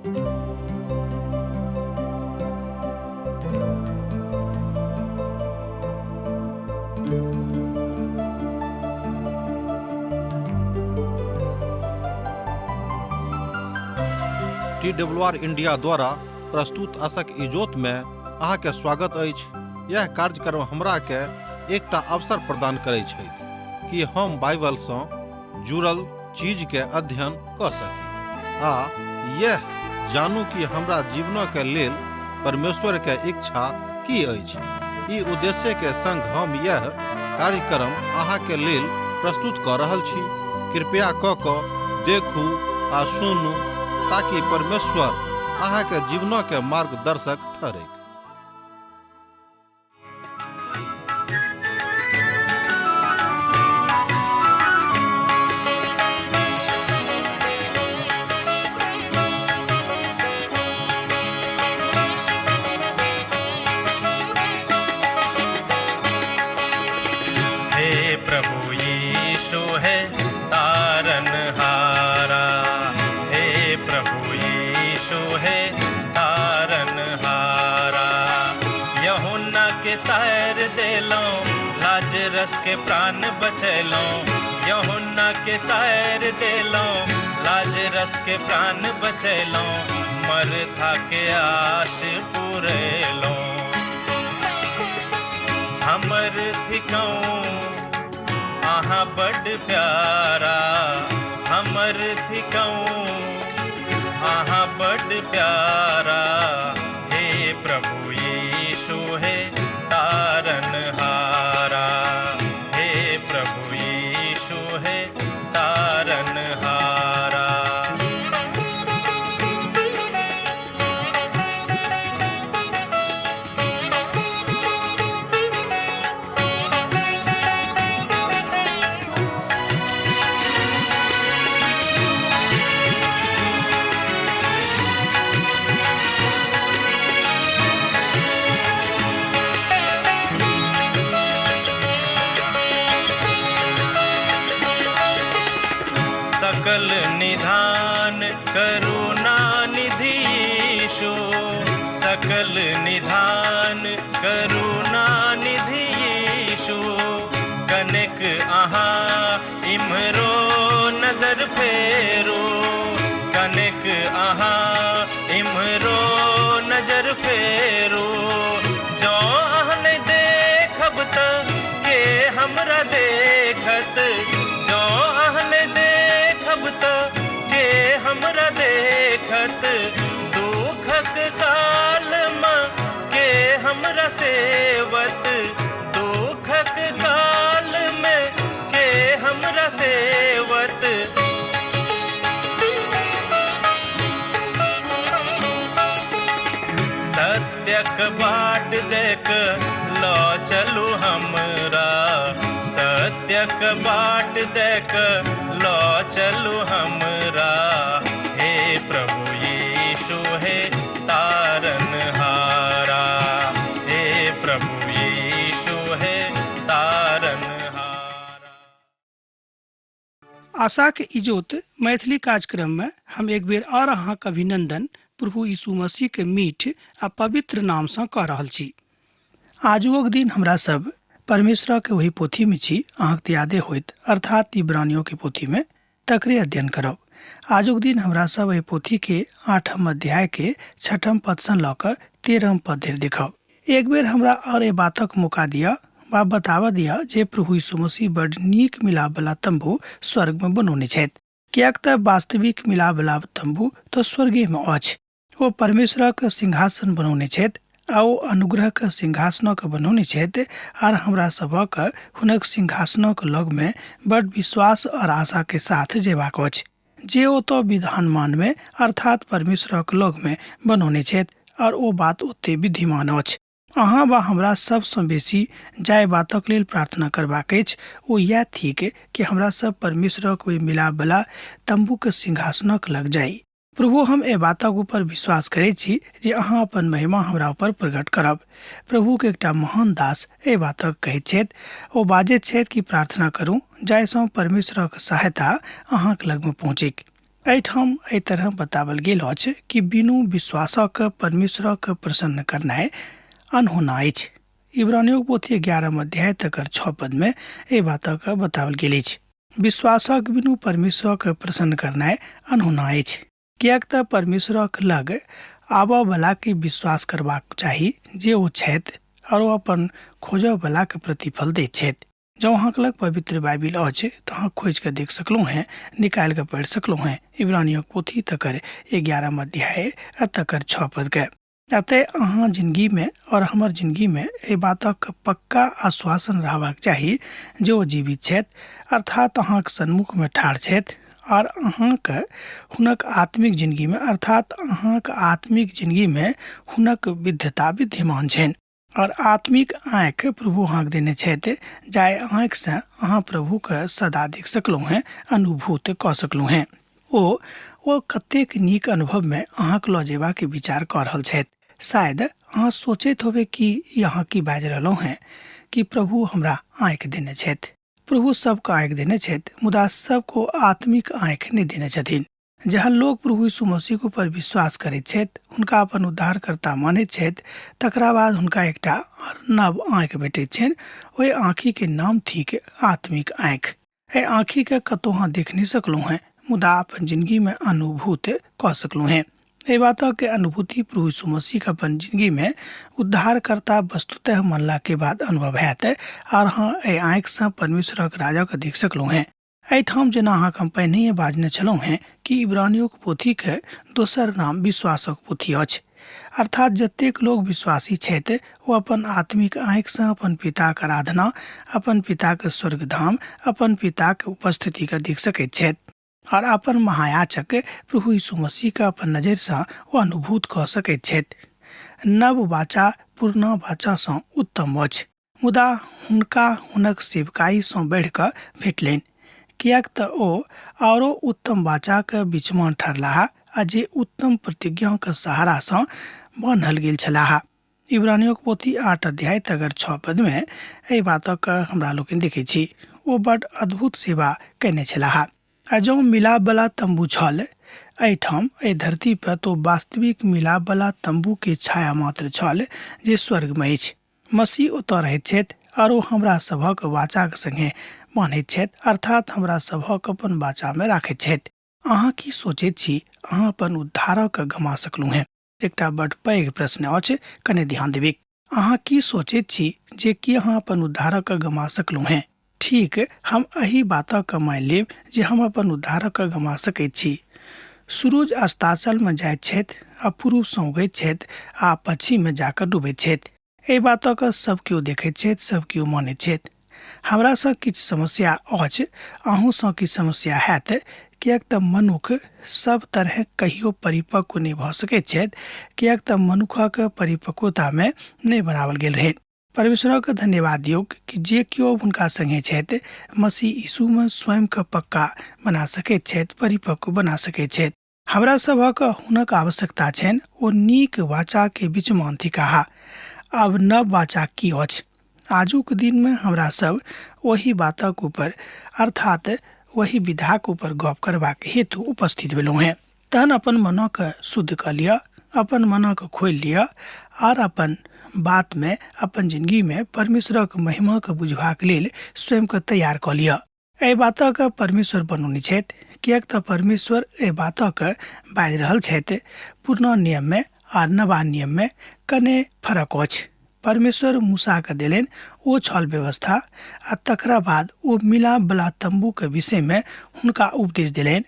T W R India द्वारा प्रस्तुत असक इजोत में अहाँके स्वागत अछि। यह कार्यक्रम हमरा के एकटा अवसर प्रदान करै छथि कि हम बाइबल सँ जुड़ल चीज के अध्ययन कऽ सकी आ यह जानू कि हमरा जीवनक के लेल परमेश्वर के इच्छा की अछि। ई उद्देश्य के संग हम यह कार्यक्रम अहाँ के लेल प्रस्तुत कऽ रहल छी। कृपया कऽ कऽ देखू आ सुनू ताकि परमेश्वर अहाँ के जीवनक के मार्गदर्शक ठहरैक। हे प्रभु यीशु है तारन हारा, हे प्रभु यीशु है तारन हारा। यहुन्ना के तार देलौं, लाजरस के प्राण बचैलौं। यहुन्ना के तार देलौं, लाजरस के प्राण बचैलौं। मरथा के आश पुरेलौं। हमर थिकौं अहाँ बड प्यारा, हमर थिकौं अहाँ बड प्यारा। हे प्रभु यीशु हे तारन हारा, हे प्रभु यीशु हे तारन हारा। सकल निधान करुणा निधि यीशु, सकल निधान करुणा निधि यीशु। कनेक अहाँ इम्हरो नजर फेरू, कनेक अहाँ इम्हरो नजर फेरू। जँ अहाँ नहि देखब त के हमरा देखत, जँ अहाँ नहि देखब त के हमरा देखत। दुखक काल मे के हमरा सेवत, दुखक काल मे के हमरा सेवत। सत्यक बाट देख ल चलू हमरा, सत्यक बाट देख ल चलू हमरा। हे प्रभु यीशु हे तारन हारा, हे प्रभु यीशु हे तारन हारा। आशाक इजोत मैथिली कार्यक्रम में हम एक बेर और अहाँक अभिनंदन प्रभु यीशु मसीह के मीठ आ पवित्र नाम सँ कऽ रहल छी। आजुओक दिन हमरा सब परमेश्वर के ओहि पोथी में छी, अहाँक तऽ यादे होइत, अर्थात इब्रानियों के पोथी में, तकरे अध्ययन करब। आजुक दिन हमरा सब एहि पोथी के 8 अध्याय के 6 पद सँ लऽ कऽ 13 पद धरि देखब। एक बेर हमरा और एहि बातक मौका दिअ वा बताबऽ दिअ जे प्रभु यीशु मसीह बड नीक मिलापवला तम्बू स्वर्ग में बनौने छथि, किएक तऽ वास्तविक मिलापवला तम्बू तऽ स्वर्गे में अछि। ओ परमेश्वरक सिंहासन बनौने छथि आ ओ अनुग्रहक सिंहासनक बनौने छथि आर हमरा सभक हुनक सिंहासनक लग में बड विश्वास और आशा के साथ जेबाक अछि, जे ओतऽ विधानमान में अर्थात परमेश्वरक लग में बनौने छथि और ओ बात ओते विद्यमान अछि। अहाँ वा हमरा सबसँ बेसी जाहि बातक लेल प्रार्थना करबाक अछि ओ इएह थिक कि हमरा सब परमेश्वरक ओहि मिलापवला तम्बूक सिंहासनक लग जाइ। प्रभु, हम एहि बातक ऊपर विश्वास करैत छी जे अहाँ अपन महिमा हमरा ऊपर प्रकट करब। प्रभुक एकटा महान दास एहि बातक कहैत छथि। ओ बाजैत छथि कि प्रार्थना करू जाहिसँ परमेश्वरक सहायता अहाँक लगमे पहुँचैक। एहिठाम एहि तरह बतावल गेल अछि कि बिनु विश्वासक परमेश्वरक प्रसन्न करनाइ अनहोना अछि। इब्रानियों पोथी 11 अध्याय तकर 6 पदमे एहि बातक बतावल गेल अछि। विश्वासक बिनु परमेश्वरक प्रसन्न करनाइ अनहोना अछि, किएक तऽ परमेश्वरक लग आबऽवलाके विश्वास करबाक चाही जे ओ छथि आओर ओ अपन खोजऽवलाके प्रतिफल दैत छथि। जँ अहाँके लग पवित्र बाइबिल अछि तऽ अहाँ खोजि कऽ देख सकलहुँ हेँ, निकालि कऽ पढ़ि सकलहुँ हेँ इब्रानियों पोथी तकर 11 अध्याय आ तकर 6 पदके। अतः अहाँ जिनगीमे आओर हमर जिनगीमे एहि बातक पक्का आश्वासन रहबाक चाही जे ओ जीवित छथि, अर्थात अहाँक सन्मुखमे ठाढ़ छथि आओर अहाँके हुनक आत्मिक जिनगीमे, अर्थात अहाँक आत्मिक जिनगीमे हुनक विद्यता विद्यमान छनि। आओर आत्मिक आँखि प्रभु अहाँके देने छथि, जाहि आँखिसँ अहाँ प्रभुके सदा देख सकलहुँ हेँ, अनुभूत कऽ सकलहुँ हेँ। ओ ओ कतेक नीक अनुभवमे अहाँके लऽ जेबाक विचार कऽ रहल छथि। शायद अहाँ सोचैत होबै कि ई अहाँ की बाजि रहलहुँ हेँ कि प्रभु हमरा आँखि देने छथि। प्रभु सबके आँखि देने छथि, मुदा सबको आत्मिक आँखि नहि देने छथिन। जहन लोक प्रभु यीशु मसीह ऊपर विश्वास करैत छथि, हुनका अपन उद्धारकर्ता मानैत छथि, तकरा बाद हुनका एकटा नव आँखि भेटैत छनि। ओहि आँखिके नाम थिक आत्मिक आँखि। एहि आँखिके कतहु अहाँ देख नहि सकलहुँ हेँ, मुदा अपन जिनगीमे अनुभूत कऽ सकलहुँ हेँ। एहि बातक अनुभूति प्रभु यीशु मसीहके अपन जिनगीमे उद्धारकर्ता वस्तुतः मानलाके बाद अनुभव हैत आओर अहाँ एहि आँखिसँ परमेश्वरक राजाके देख सकलहुँ हेँ। एहिठाम जेना अहाँके हम पहिनहिए बाजने छलहुँ हेँ कि इब्रानियोक पोथीके दोसर नाम विश्वासक पोथी अछि। अर्थात जतेक लोक विश्वासी छथि ओ अपन आत्मिक आँखिसँ अपन पिताक आराधना, अपन पिताक स्वर्गधाम, अपन पिताक उपस्थितिके देख सकैत छथि आओर अपन महायाचक प्रभु यीशु मसीहके अपन नजरिसँ ओ अनुभूत कऽ सकैत छथि। नव वाचा पुरना वाचासँ उत्तम अछि। मुदा हुनका हुनक सेवकाईसँ बढ़ि कऽ भेटलनि, किएक तँ ओ आओरो उत्तम वाचाक बीचमे ठहरलाह आ जे उत्तम प्रतिज्ञाक सहारासँ बान्हल गेल छलाह। इब्रानियोक पोथी 8 अध्याय तकर 6 पदमे एहि बातक हमरा लोकनि देखैत छी। ओ बड अद्भुत सेवा कयने छलाह। आ जँ मिलापवला तम्बू छल एहिठाम एहि धरती पर, तऽ ओ वास्तविक मिलापवला तम्बूके छाया मात्र छल जे स्वर्गमे अछि। मसीह ओतऽ रहैत छथि आओर ओ हमरा सभक वाचाक संगे बान्हैत छथि, अर्थात हमरा सभक अपन वाचामे राखैत छथि। अहाँ की सोचैत छी, अहाँ अपन उद्धारक गमा सकलहुँ हेँ? एकटा बड पैघ प्रश्न अछि, कने ध्यान देबिक। अहाँ की सोचैत छी जे की अहाँ अपन उद्धारक गमा सकलहुँ हेँ? ठीक, हम एहि बातक मानि लेब जे हम अपन उद्धारक गमा सकैत छी। सुरुज अस्ताचलमे जाइत छथि आ पूर्वसँ उगैत छथि आ पश्चिममे जाकऽ डूबैत छथि। एहि बातक सब केओ देखैत छथि, सब केओ मानैत छथि। हमरासँ किछु समस्या अछि, अहूँसँ किछु समस्या हैत, किएक तऽ मनुख सब तरहे कहियो परिपक्व नहि भऽ सकैत छथि, किएक तऽ मनुखक परिपक्वतामे नहि बनाओल गेल रहै। परमेश्वरक धन्यवाद दियौक कि जे केओ हुनका संगे छथि, मसीह यीशुमे स्वयंके पक्का बना सकैत छथि, परिपक्व बना सकैत छथि। हमरा सभक हुनक आवश्यकता छनि, ओ नीक वाचाके बीचमे थिकाह। आब नव वाचा की अछि? आजुक दिनमे हमरा सब ओहि बातक ऊपर, अर्थात ओहि विधाक ऊपर गप करबाक हेतु उपस्थित भेलहुँ हेँ। तहन अपन मनके शुद्ध कऽ लिअ, अपन मनके खोलि लिअ आर अपन बातमे, अपन जिनगीमे परमेश्वरक महिमाके बुझबाक लेल स्वयंके तैयार कऽ लिअ। एहि बातक परमेश्वर बनौने छथि, किएक तऽ परमेश्वर एहि बातक बाजि रहल छथि। पुरना नियममे आर नवा नियममे कने फरक अछि। परमेश्वर मूसाके देलनि, ओ छल व्यवस्था, आ तकरा बाद ओ मिलापवला तम्बूके विषयमे हुनका उपदेश देलनि।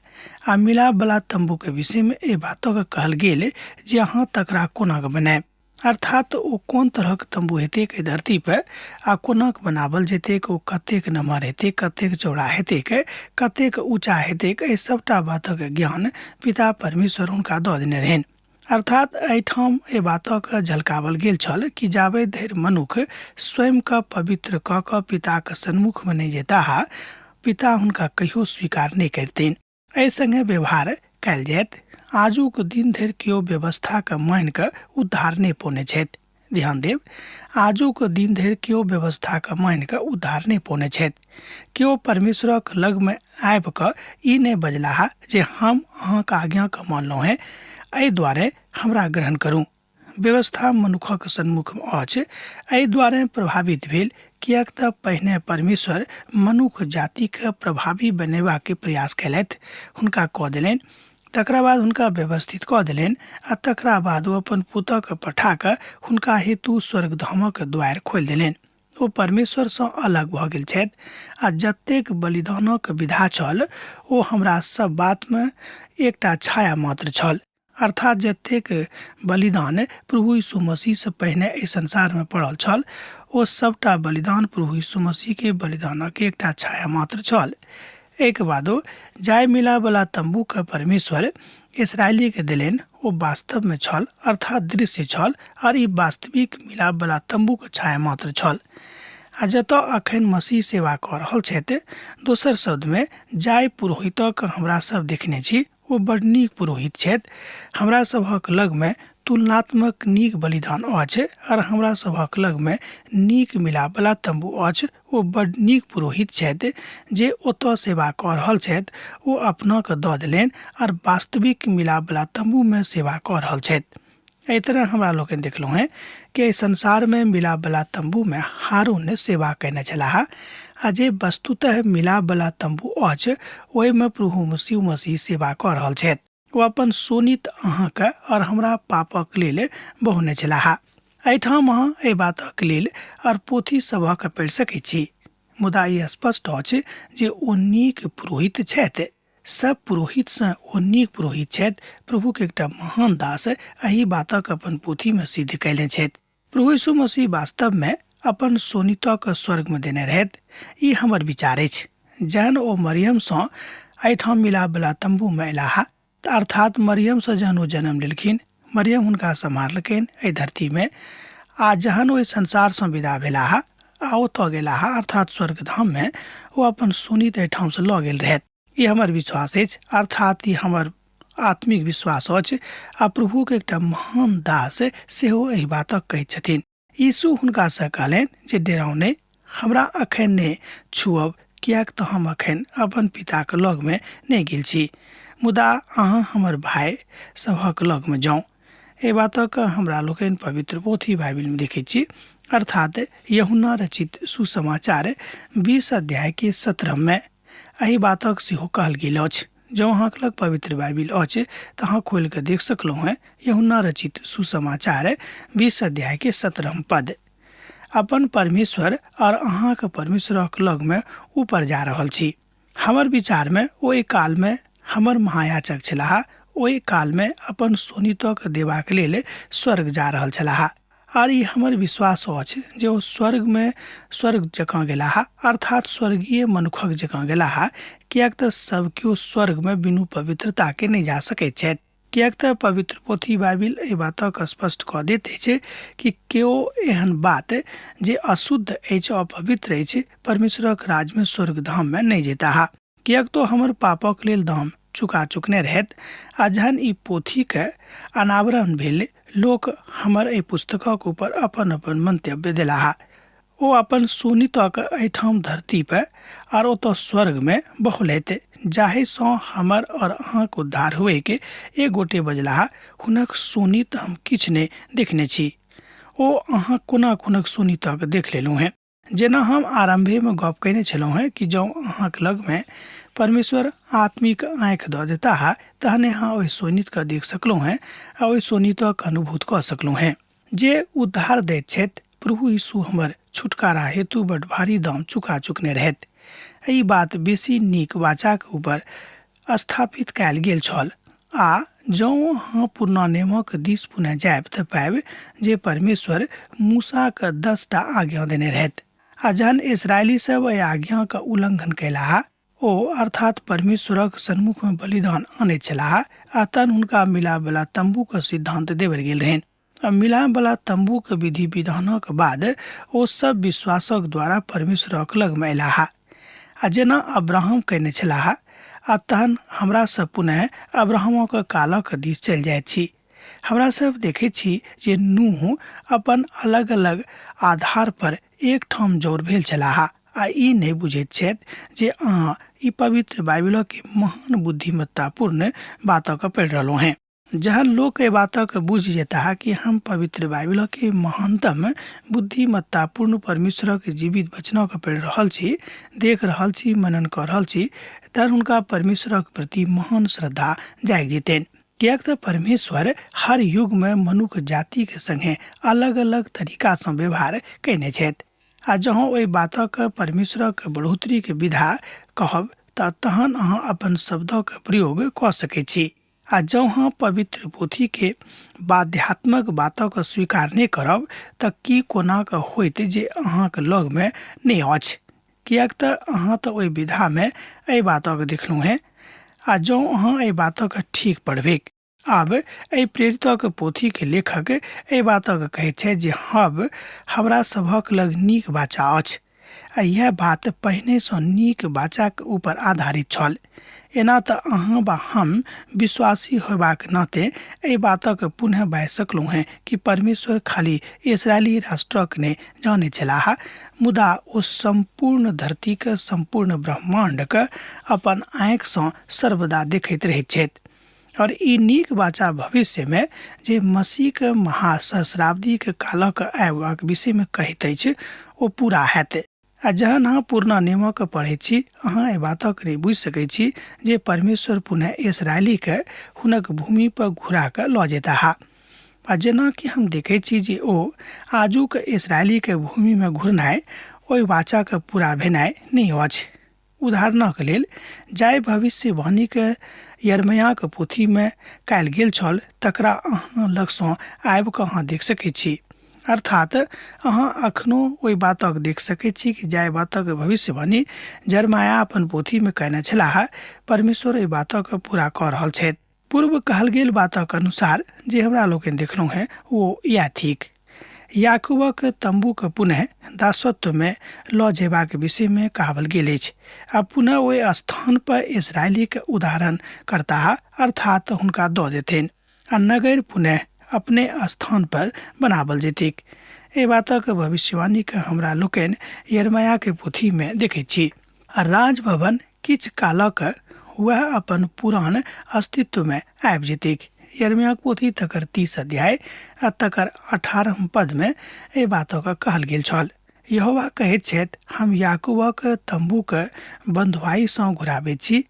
आ मिलापवला तम्बूके विषयमे एहि बातक कहल गेल जे अहाँ तकरा कोना कऽ बनायब, अर्थात ओ कोन तरहक तम्बू हेतैक एहि धरती पर आ कोना कऽ बनाओल जेतैक, ओ कतेक नमहर हेतैक, कतेक चौड़ा हेतैक, कतेक ऊँचा हेतैक, एहि सभटा बातक ज्ञान पिता परमेश्वर हुनका दऽ देने रहनि। अर्थात एहिठाम एहि बातक झलकावल गेल छल कि जाबे धरि मनुख स्वयंके पवित्र कऽ कऽ पिताक सन्मुखमे नहि जेताह, पिता हुनका कहियो स्वीकार नहि करथिन। एहि संगे व्यवहार कयल जायत। आजुक दिन धरि केओ व्यवस्थाके मानि कऽ उद्धार नहि पौने छथि। ध्यान देब, आजुक दिन धरि केओ व्यवस्थाके मानि कऽ उद्धार नहि पौने छथि। केओ परमेश्वरक लगमे आबि कऽ ई नहि बजलाह जे हम अहाँक आज्ञाके मानलहुँ हेँ, एहि दुआरे हमरा ग्रहण करू। व्यवस्था मनुखक सन्मुख अछि एहि दुआरे प्रभावित भेल किएक तऽ पहिने परमेश्वर मनुख जातिके प्रभावी बनेबाके प्रयास कयलथि, हुनका कऽ देलनि, तकरा बाद हुनका व्यवस्थित कऽ देलनि आ तकरा बाद ओ अपन पुतहके पठा कऽ हुनका हेतु स्वर्गधामक द्वारि खोलि देलनि। ओ परमेश्वरसँ अलग भऽ गेल छथि आ जतेक बलिदानक विधा छल ओ हमरा सब बातमे एकटा छाया मात्र छल। अर्थात जतेक बलिदान प्रभु यीशु मसीहसँ पहिने एहि संसारमे पड़ल छल ओ सभटा बलिदान प्रभु यीशु मसीहके बलिदानक एकटा छाया मात्र छल। एहिके बादो जाय मिलावला तम्बूके परमेश्वर इसराइलीके देलनि ओ वास्तवमे छल, अर्थात दृश्य छल, आओर ई वास्तविक मिलापवला तम्बूके छाया मात्र छल। आ जतऽ अखन मसीह सेवा कऽ रहल छथि, दोसर शब्दमे जाहि पुरोहितक हमरा सब देखने छी ओ बड़ नीक पुरोहित छथि। हमरा सभक लगमे तुलनात्मक नीक बलिदान अछि आओर हमरा सभक लगमे नीक मिलापवला तम्बू अछि। ओ बड़ नीक पुरोहित छथि जे ओतऽ सेवा कऽ रहल छथि। ओ अपनाके दऽ देलनि आओर वास्तविक मिलापवला तम्बूमे सेवा कऽ रहल छथि। एहि तरह हमरा लोकनि देखलहुँ हेँ कि एहि संसारमे मिलापवला तम्बूमे हारून सेवा कयने छलाह आ जे वस्तुतः मिलापवला तम्बू अछि ओहिमे प्रभु यीशु मसीह सेवा कऽ रहल छथि। ओ अपन शोणित अहाँके आओर हमरा पापक लेल बहौने छलाह। एहिठाम अहाँ एहि बातक लेल आओर पोथी सभक पढ़ि सकैत छी, मुदा ई स्पष्ट अछि जे ओ नीक पुरोहित छथि। सब पुरोहितसँ ओ नीक पुरोहित छथि। प्रभुक एकटा महान दास एहि बातक अपन पोथीमे सिद्ध कयने छथि। प्रभु यीशु मसीह वास्तवमे अपन शोणितक स्वर्गमे देने रहथि, ई हमर विचार अछि। जहन ओ मरियमसँ एहिठाम मिलापवला तम्बूमे अयलाह, अर्थात मरियमसँ जहन ओ जन्म लेलखिन, मरियम हुनका सम्हारलकनि एहि धरतीमे, आ जहन ओहि संसारसँ विदा भेलाह आ ओतऽ गेलाह, अर्थात स्वर्गधाममे, ओ अपन शोणित एहिठामसँ लऽ गेल रहथि। ई हमर विश्वास अछि, अर्थात ई हमर आत्मिक विश्वास अछि, आ प्रभुक एकटा महान दास सेहो एहि बातक कहैत छथिन। यीशु हुनकासँ कहलनि जे डेराउ नहि, हमरा अखन नहि छुअब, किएक तऽ हम अखन अपन पिताक लगमे नहि गेल छी। मुदा अहाँ हमर भाय सभक लगमे जाउ। एहि बातक हमरा लोकनि पवित्र पोथी बाइबिलमे देखैत छी, अर्थात यूहन्ना रचित सुसमाचार 20 अध्यायके 17मे एहि बातक सेहो कहल गेल अछि। जँ अहाँक लग पवित्र बाइबिल अछि तऽ अहाँ खोलि कऽ देख सकलहुँ हेँ यूहन्ना रचित सुसमाचार 20 अध्यायके 17 पद। अपन परमेश्वर आओर अहाँक परमेश्वरक लगमे ऊपर जा रहल छी। हमर विचारमे ओहि कालमे हमर महायाचक छलाह, ओहि कालमे अपन शोणितक देबाक लेल स्वर्ग जा रहल छलाह। आर ई हमर विश्वास अछि जे ओ स्वर्गमे स्वर्ग जकाँ गेलाह, अर्थात स्वर्गीय मनुखक जकाँ गेलाह, किएक तऽ सब केओ स्वर्गमे बिनु पवित्रताके नहि जा सकैत छथि। किएक तऽ पवित्र पोथी बाइबिल एहि बातक स्पष्ट कऽ दैत अछि कि केओ एहन बात जे अशुद्ध अछि, अपवित्र अछि, परमेश्वरक राज्यमे स्वर्गधाममे नहि जेताह। किएक तो हमर पापक लेल दाम चुका चुकने रहैत, आ जहन ई पोथीके अनावरण भेल, लोक हमर एहि पुस्तकक ऊपर अपन अपन मंतव्य देलाह। ओ अपन शोणितक एहिठाम धरती पर आर ओतऽ स्वर्गमे बहुलैत, जाहिसँ हमर और अहाँक उद्धार हुएके। एक गोटे बजलाह, हुनक शोणित हम किछु नहि देखने छी। ओ अहाँ कोना हुनक शोणितक देख लेलहुँ हेँ? जेना हम आरम्भेमे गप कयने छलहुँ हेँ कि जँ अहाँक लगमे परमेश्वर आत्मिक आँखि दऽ देताह तहने अहाँ ओहि शोणितके देख सकलहुँ हेँ आ ओहि शोणितक अनुभूत कऽ सकलहुँ हेँ जे उद्धार दैत छथि। प्रभु यीशु हमर छुटकारा हेतु बड भारी दाम चुका चुकने रहथि। एहि बात बेसी नीक वाचाक ऊपर स्थापित कयल गेल छल, आ जँ अहाँ पुरना नियमक दिस पुनः जायब तऽ पायब जे परमेश्वर मूसाके 10टा आज्ञा देने रहथि, आ जहन इसराइली सब एहि आज्ञाक उल्लंघन कयलाह, ओ अर्थात परमेश्वरक सन्मुखमे बलिदान आनैत छलाह, आ तहन हुनका मिलापवला तम्बूक सिद्धान्त देबल गेल रहनि। आ मिलापवला तम्बूक विधि विधानक बाद ओ सब विश्वासक द्वारा परमेश्वरक लगमे अयलाह, आ जेना अब्राहम कयने छलाह, आ तहन हमरा सब पुनः अब्राहमक कालक दिस चलि जाइत छी। हमरा सब देखै छी जे नूह अपन अलग अलग आधार पर एकठाम जौर भेल छलाह आ ई नहि बुझैत छथि जे अहाँ ई पवित्र बाइबिलक महान बुद्धिमत्तापूर्ण बातक पढ़ि रहलहुँ हेँ। जहन लोक एहि बातक बुझि जेताह कि हम पवित्र बाइबिलक महानतम बुद्धिमत्तापूर्ण परमेश्वरक जीवित वचनक पढ़ि रहल छी, देख रहल छी, मनन कऽ रहल छी, तहन हुनका परमेश्वरक प्रति महान श्रद्धा जागि जेतनि। किएक तऽ परमेश्वर हर युगमे मनुख जातिके संगे अलग अलग तरीकासँ व्यवहार कयने छथि। आ जँ ओहि बातक परमेश्वरक बढ़ोतरीक विधा कहब तऽ तहन अहाँ अपन शब्दक प्रयोग कऽ सकैत छी। आ जँ अहाँ पवित्र पोथीके बाध्यात्मक बातक स्वीकार नहि करब तऽ की कोना कऽ होइत जे अहाँक लगमे नहि अछि? किएक तऽ अहाँ तऽ ओहि विधामे एहि बातक देखलहुँ हेँ। आ जँ अहाँ एहि बातक ठीक पढ़बैक। आब एहि प्रेरितक पोथीके लेखक एहि बातक कहैत छथि जे हब हमरा सभक लग नीक वाचा अछि। आ इएह बात पहिनेसँ नीक वाचाक ऊपर आधारित छल। एना तऽ अहाँ वा हम विश्वासी होयबाक नाते एहि बातक पुनः बाजि सकलहुँ हेँ कि परमेश्वर खाली इसराइली राष्ट्रक नहि जानैत छलाह, मुदा ओ सम्पूर्ण धरतीक सम्पूर्ण ब्रह्माण्डक अपन आँखिसँ सर्वदा देखैत रहैत छथि। और ई नीक वाचा भविष्यमे जे मसीहक महासहस्राब्दीक कालक आयबाक विषयमे कहैत अछि ओ पूरा हैत। आ जहन अहाँ पुरना नियमक पढ़ैत छी, अहाँ एहि बातक नहि बुझि सकैत छी जे परमेश्वर पुनः इसराइलीके हुनक भूमि पर घुरा कऽ लऽ जेताह। आ जेना कि हम देखैत छी जे ओ आजुक इसराइलीके भूमिमे घुरनाइ ओहि वाचाके पूरा भेनाइ नहि अछि। उदाहरणक लेल, जाहि भविष्यवाणीकेँ यिर्मयाहक पोथीमे कयल गेल छल तकरा अहाँ लगसँ आबि कऽ अहाँ देख सकैत छी। अर्थात्, अहाँ एखनो ओहि बातक देख सकैत छी कि जाहि बातक भविष्यवाणी यिर्मयाह अपन पोथीमे कयने छलाह, परमेश्वर ओहि बातक पूरा कऽ रहल छथि। पूर्व कहल गेल बातक अनुसार जे हमरा लोकनि देखलहुँ हेँ ओ इएह थिक। याकूबक तम्बूक पुनः दासत्वमे लऽ जयबाक विषयमे कहावल गेल अछि आ पुनः ओहि स्थान पर इस्राएलीक उदाहरण करताह, अर्थात् हुनका दऽ देथिन आ नगर पुनः अपने स्थान पर बनावल जेतैक। एहि बातक भविष्यवाणीक हमरा लोकनि यिर्मयाहक पोथीमे देखैत छी। आ राजभवन किछु कालक वएह अपन पुरान अस्तित्वमे आबि जेतैक। यिर्मयाहक पोथी तकर 30 अध्याय आ तकर 18 पदमे एहि बातक कहल गेल छल। यहोवा कहैत छथि, हम याकूबक तम्बूक बन्धुआइ सँ घुराबैत छी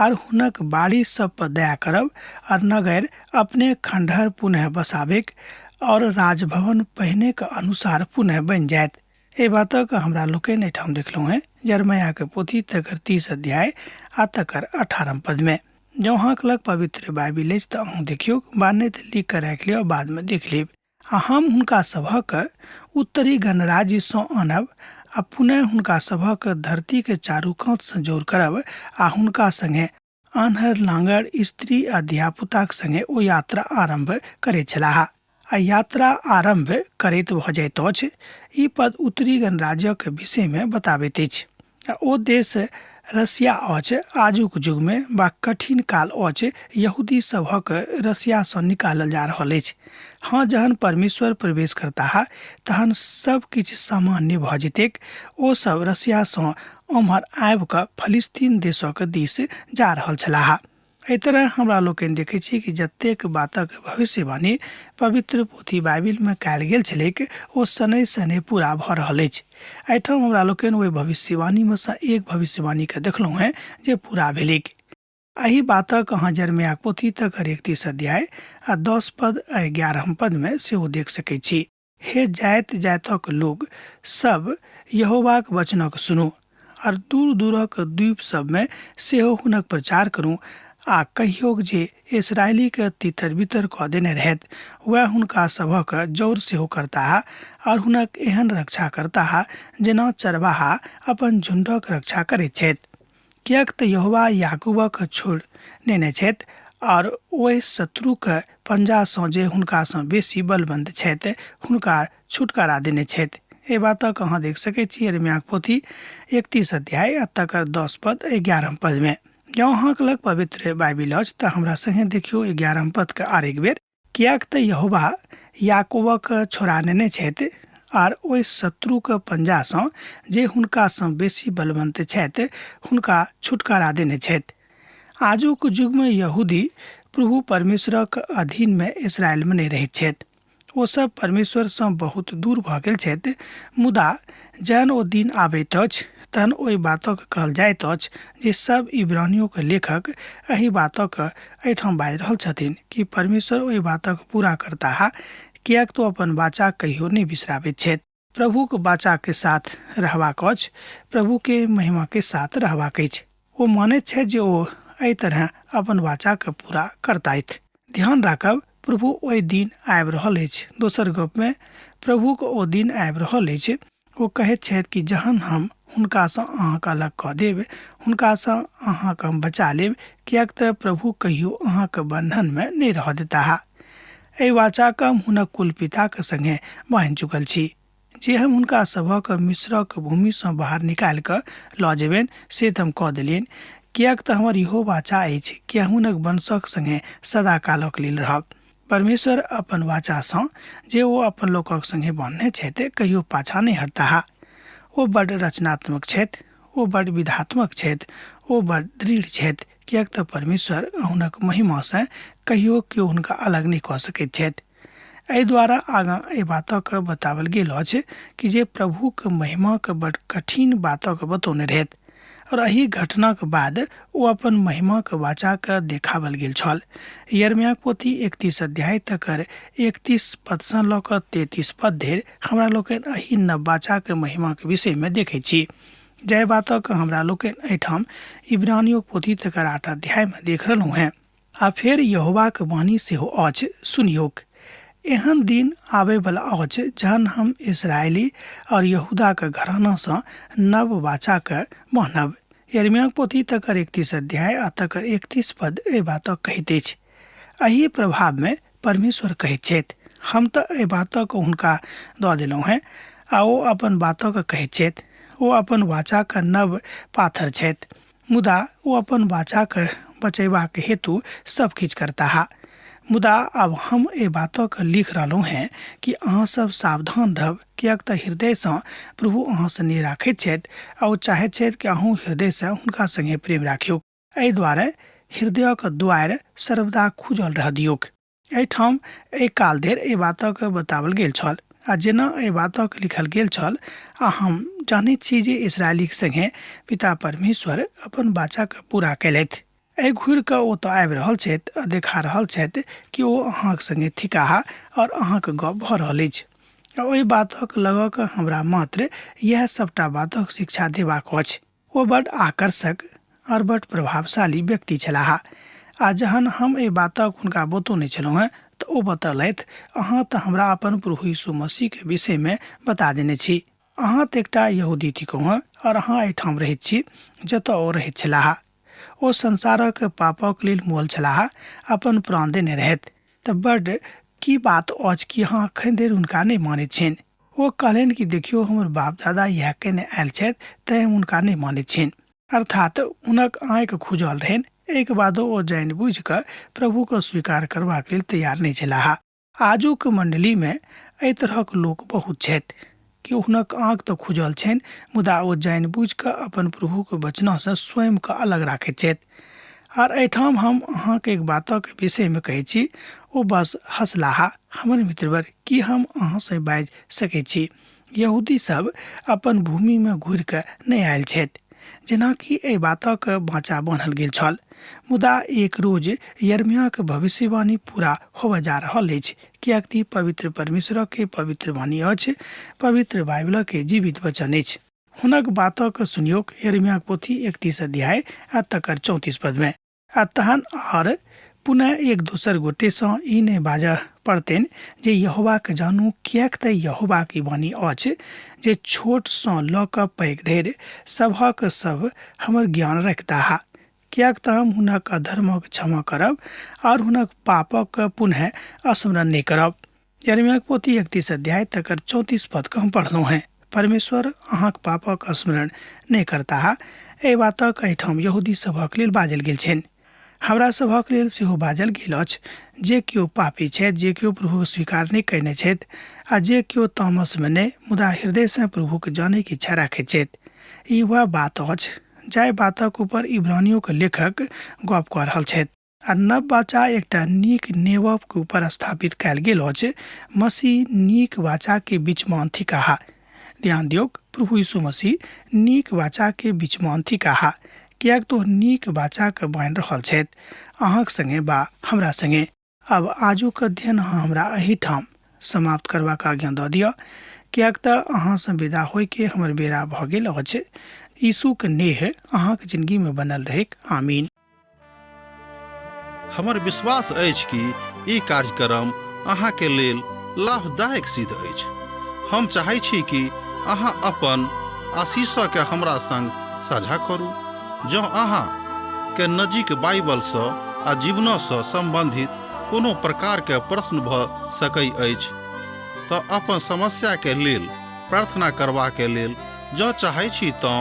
आर हुनक बाड़ी सभ पर दया करब आर नगर अपने खण्डहर पुनः बसाबैक और राजभवन पहिनेक अनुसार पुनः बनि जायत। एहि बातक हमरा लोकनि एहिठाम देखलहुँ हेँ यिर्मयाहक पोथी तकर 30 अध्याय आ तकर 18 पदमे। जँ अहाँक लग पवित्र बाइबिल अछि तऽ अहूँ देखियौ वा नहि तऽ लिख कऽ राखि लिअ, बादमे देख लेब। आ हम हुनका सभक उत्तरी गणराज्यसँ आनब आ पुनः हुनका सभक धरतीक चारू कातसँ जौर करब आ हुनका संगे आन्हर लांगड़ स्त्री आ धियापुताक संगे ओ यात्रा आरम्भ करैत छलाह आ यात्रा आरम्भ करैत भऽ जाइत अछि। ई पद उत्तरी गणराज्यक विषयमे बताबैत अछि आ ओ देश रसिया अछि। आजुक युगमे वा कठिन काल अछि, यहूदी सभक रसियासँ निकालल जा रहल अछि। हँ, जहन परमेश्वर प्रवेश करताह तहन सब किछु सामान्य भऽ जेतैक। ओ सब रसियासँ ओम्हर आबि कऽ फलिस्तीन देशक दिस जा रहल छलाह। एहि तरह हमरा लोकनि देखैत छी कि जतेक बातक भविष्यवाणी पवित्र पोथी बाइबिलमे कयल गेल छलैक ओ शनैः शनैः पूरा भऽ रहल अछि। एहिठाम हमरा लोकनि ओहि भविष्यवाणीमे सँ एक भविष्यवाणीकेँ देखलहुँ हेँ जे पूरा भेलैक। एहि बातक अहाँ यिर्मयाहक पोथी तकर 31 अध्याय आ 10 पद आ 11 पदमे सेहो देख सकैत छी। हे जाति जातिक लोक सभ, यहोवाक वचनक सुनू, और दूर दूरक द्वीप सभ मे सेहो हुनक प्रचार करू, आ कहिऔक जे इस्राएली केँ तितर बितर कऽ देने रहथि, वैह हुनका सभक जौर सेहो करताह, और हुनक एहन रक्षा करताह जेना चरबाहा अपन झुण्डक रक्षा करैत छथि। किएक तँ यहोवा याकूबक छोड़ि नेने छथि और ओहि शत्रुक पंजा सँ जे हुनका सँ बेसी बलवन्त छथि, हुनका छुटकारा देने छथि। एहि बातक अहाँ देख सकैत छी यिर्मयाहक पोथी 31 अध्याय आ तकर 10 पद 11 पद मे। जँ अहाँक लग पवित्र बाइबिल अछि तँ हमरा संगे देखियौ 11 पद के आर एक बेर। किएक तऽ यहोवा याकूबक छोड़ा नेने छथि आर ओहि शत्रुक पंजासँ जे हुनकासँ बेसी बलवन्त छथि हुनका छुटकारा देने छथि। आजुक युगमे यहूदी प्रभु परमेश्वरक अधीनमे इसराइलमे नहि रहैत छथि। ओ सब परमेश्वरसँ बहुत दूर भऽ गेल छथि। मुदा जहन ओ दिन आबैत अछि तहन ओहि बातक कहल जाइत अछि जे सब इब्रानियोक लेखक एहि बातक एहिठाम बाजि रहल छथिन कि परमेश्वर ओहि बातक पूरा करताह, किएक तऽ ओ अपन वाचा कहियो नहि बिसराबैत छथि। प्रभुक वाचाके साथ रहबाक अछि, प्रभुके महिमाके साथ रहबाक अछि। ओ मानैत छथि जे ओ एहि तरहे अपन वाचाके पूरा करतथि। ध्यान राखब, प्रभु ओहि दिन आबि रहल अछि। दोसर गपमे, प्रभुक ओ दिन आबि रहल अछि। ओ कहैत छथि कि जहन हम हुनकासँ अहाँके अलग कऽ देब, हुनकासँ अहाँके हम बचा लेब, किएक तऽ प्रभु कहियो अहाँके बन्धनमे नहि रहऽ देताह। एहि वाचाके हम हुनक कुलपिताक संगे बान्हि चुकल छी जे हम हुनका सभक मिस्रक भूमिसँ बाहर निकालि कऽ लऽ जेबनि, से तऽ हम कऽ देलियनि, किएक तऽ हमर इहो वाचा अछि कि हुनक वंशक संगे सदाकालक लेल रहब। परमेश्वर अपन वाचासँ जे ओ अपन लोकक संगे बान्हने छथि कहियो पाछाँ नहि हटताह। ओ बड्ड रचनात्मक छथि, ओ बड्ड विधात्मक छथि, ओ बड्ड दृढ़ छथि, किएक तऽ परमेश्वर हुनक महिमासँ कहियो केओ हुनका अलग नहि कऽ सकैत छथि। एहि द्वारा आगाँ एहि बातक बताओल गेल अछि कि जे प्रभुक महिमाक बड्ड कठिन बातक बतौने रहथि और एहि घटनाक बाद ओ अपन महिमाक वाचाक देखावल गेल छल। यिर्मयाक पोथी 31 अध्याय तकर 31 पदसँ लऽ कऽ 33 पद धरि हमरा लोकनि एहि नव वाचाक महिमाक विषयमे देखैत छी। जाहि बातक हमरा लोकनि एहिठाम इब्रानियोक पोथी तकर 8 अध्यायमे देख रहलहुँ हेँ। आ फेर यहोवाक वाणी सेहो अछि, सुनियौक, एहन दिन आबयवला अछि जहन हम इस्राएली और यहूदाक घराना सँ नव वाचाक बान्हब। यिर्मयाक पोथी तकर 31 अध्याय आ तकर 31 पद एहि बातक कहैत अछि। एहि प्रभावमे परमेश्वर कहैत छथि, हम तऽ एहि बातक हुनका दऽ देलहुँ हेँ आ ओ अपन बातक कहैत छथि। ओ अपन वाचाक नव पाथर छथि। मुदा ओ अपन वाचाक बचयबाक हेतु सब किछु करताह। मुदा आब हम एहि बातक लिख रहलहुँ हेँ कि अहाँ सब सावधान रहब, किएक तऽ हृदयसँ प्रभु अहाँ सँ नेह राखैत छथि आ ओ चाहैत छथि कि अहूँ हृदयसँ हुनका संगे प्रेम राखियौक। एहि द्वारे हृदयक द्वारि सर्वदा खुजल रहऽ दियौक। एहिठाम एहि काल धरि एहि बातक बताओल गेल छल आ जेना एहि बातक लिखल गेल छल, आ हम जानैत छी जे इसराइलीक संगे पिता परमेश्वर अपन वाचाके पूरा कयलथि। एहि घुरि कऽ ओ तऽ आबि रहल छथि आ देखा रहल छथि कि ओ अहाँक संगे थिकाह और अहाँक गप भऽ रहल अछि। आ ओहि बातक लगक हमरा मात्र इएह सभटा बातक शिक्षा देबाक अछि। ओ बड आकर्षक आओर बड प्रभावशाली व्यक्ति छलाह आ जहन हम एहि बातक हुनका बतौने छलहुँ हेँ तऽ ओ बतौलथि, अहाँ तऽ हमरा अपन प्रभु यीशु मसीहके विषयमे बता देने छी। अहाँ तऽ एकटा यहूदी थिकहुँ हेँ आओर अहाँ एहिठाम रहैत छी जतऽ ओ रहैत छलाह। ओ संसारक पापक लेल मुअल छलाह, अपन प्राण देने रहथि। तऽ बड की बात अछि कि अहाँ एखन धरि हुनका नहि मानैत छियनि। ओ कहलनि कि देखियौ हमर बाप दादा इएह केने आयल छथि तैं हम हुनका नहि मानैत छियनि। अर्थात हुनक आँखि खुजल रहनि, एहिके बादो ओ जानि बुझि कऽ प्रभुके स्वीकार करबाक लेल तैयार नहि छलाह। आजुक मण्डलीमे एहि तरहक लोक बहुत छथि कि हुनक आँखि तऽ खुजल छनि मुदा ओ जानि बुझि कऽ अपन प्रभुके वचनासँ स्वयंके अलग राखैत छथि। आर एहिठाम हम अहाँके एक बातक विषयमे कहै छी। ओ बस हँसलाह। हमर मित्रवर, की हम अहाँसँ बाजि सकैत छी? यहूदी सब अपन भूमिमे घुरि कऽ नहि आयल छथि, जेनाकि एहि बातक बाचा बान्हल गेल छल। मुदा एक रोज यिर्मयाहक भविष्यवाणी पूरा होबय जा रहल अछि, किएक कि पवित्र परमेश्वरक के पवित्र वाणी अछि, पवित्र बाइबलक के जीवित वचन अछि। हुनक बातक सुनियोक, यिर्मयाहक पोथी 31 अध्याय आ तकर 34 पदमे। आ तहन आर पुनः एक दोसर गोटेसँ ई नहि बाजऽ पड़तनि जे यहोवाक जानू, किएक तँ यहोवाक ई वाणी अछि जे छोटसँ लऽ कऽ पैघ धरि सभक सभ हमर ज्ञान रखताह, किएक तँ हम हुनक अधर्मक क्षमा करब और हुनक पापक पुनः स्मरण नहि करब। यिर्मयाहक पोथी 31 अध्याय तकर 34 पद के हम पढ़लहुँ हेँ। परमेश्वर अहाँक पापक स्मरण नहि करताह, एहि बातक एहिठाम यहूदी सभक लेल बाजल गेल छनि। हमरा सभक लेल सेहो बाजल गेल अछि। जे केओ पापी छथि, जे केओ प्रभुके स्वीकार नहि कयने छथि आ जे केओ तामसमे नहि मुदा हृदयसँ प्रभुके जानैके इच्छा राखैत छथि। ई वएह बात अछि जाहि बातक ऊपर इब्रानियोके लेखक गप कऽ रहल छथि। आ नव वाचा एकटा नीक नेवके ऊपर स्थापित कयल गेल अछि। मसीह नीक वाचाके बीचमे थिकाह। ध्यान दियौक, प्रभु यीशु मसीह नीक वाचाके बीचमे थिकाह, किएक तऽ ओ नीक वाचाके बान्हि रहल छथि अहाँक संगे बा हमरा संगे। आब आजुक अध्ययन अहाँ हमरा एहिठाम समाप्त करबाक आज्ञा दऽ दिअ, किएक तऽ अहाँसँ विदा होइके हमर बेरा भऽ गेल अछि। यीशुक नेह अहाँक जिनगीमे बनल रहैक। आमीन। हमर विश्वास अछि कि ई कार्यक्रम अहाँके लेल लाभदायक सिद्ध अछि। हम चाहै छी कि अहाँ अपन आशीषके हमरा संग साझा करू। जँ अहाँ के नजीक बाइबलसँ आ जीवनसँ सम्बन्धित कोनो प्रकारके प्रश्न भऽ सकै अछि तऽ अपन समस्याके लेल प्रार्थना करबाके लेल जँ चाहै छी तँ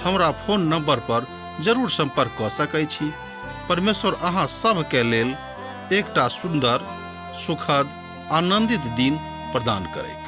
हमरा फोन नंबर पर जरूर संपर्क कऽ सकै छी। परमेश्वर अहाँ सभके लेल एकटा सुन्दर, सुखद, आनंदित दिन प्रदान करैत।